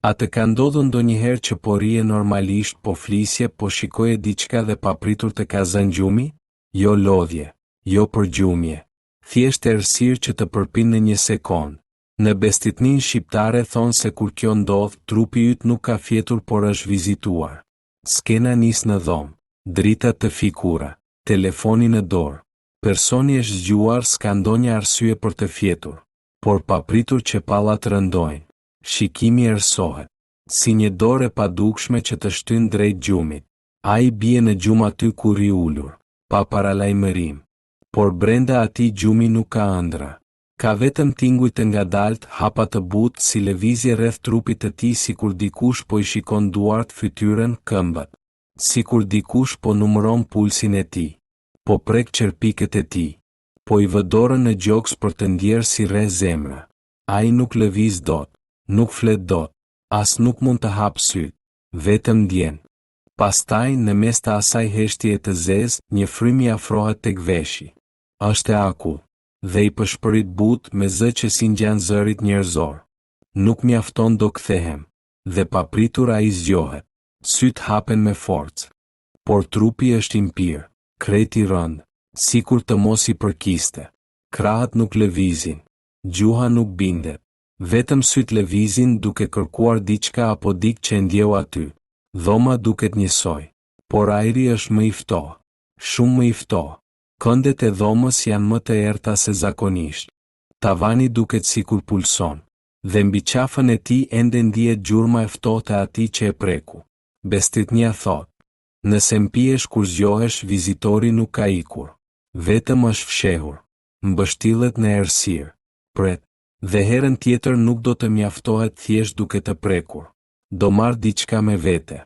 A të ka ndodhur ndonjëherë që po rrije normalisht, po flisje, po shikoje diçka dhe papritur të ka zënë gjumi? Jo lodhje, jo përgjumje. Thjesht errësirë që të përpin në një sekondë. Në bestytninë shqiptare thonë se kur kjo ndodh, trupi yt nuk ka fjetur por është vizituar. Skena nis në dhomë. Drita të fikura. Telefoni në dorë. Personi është zgjuar s'ka ndonjë arsye për të fjetur. Por papritur qepallat rëndojnë. Shikimi errësohet. Si një dorë e padukshme që të shtyn drejt gjumit. Ai bie në gjumë aty ku rri ulur. Pa paralajmërim. Por brenda atij gjumi nuk ka ëndrra. Ka vetëm tinguj të ngadaltë, hapa të butë, si lëvizje rreth trupit të tij sikur dikush po i shikon duart, fytyrën, këmbët. Sikur dikush po numëron pulsin e tij. Po prek qerpikët e tij. Po i vë dorën në gjoks për të ndjerë si rreh zemra. Ai nuk lëviz dot. Nuk flet dot. As nuk mund të hapë sytë. Vetëm ndjen. Pastaj, në mes të asaj heshtjeje të zezë, një frymë i afrohet tek veshi. Është e akullt. Dhe i pëshpërit butë, me zë që s'i ngjan zërit njerëzor. Nuk mjafton do kthehem. Dhe papritur ai zgjohet. Sytë hapen me forcë. Por trupi është i mpirë. Krejt i rëndë. Sikur të mos i përkiste. Krahët nuk lëvizin. Gjuha nuk bindet. Vetëm sytë lëvizin duke kërkuar diçka apo dikë që e ndjeu aty. Dhoma duket njësoj. Por ajri është më i ftohtë. Shumë më i ftohtë. Këndet e dhomës janë më të errëta se zakonisht. Tavani duket sikur pulson. Dhe mbi qafën e tij ende ndihet gjurma e ftohtë e atij që e preku. Bestytnia thotë. Nëse mpihesh kur zgjohesh, vizitori nuk ka ikur. Vetëm është fshehur. Mbështillet në errësirë. Pret. Dhe herën tjetër nuk do të mjaftohet thjesht duke të prekur. Do marrë diçka me vete.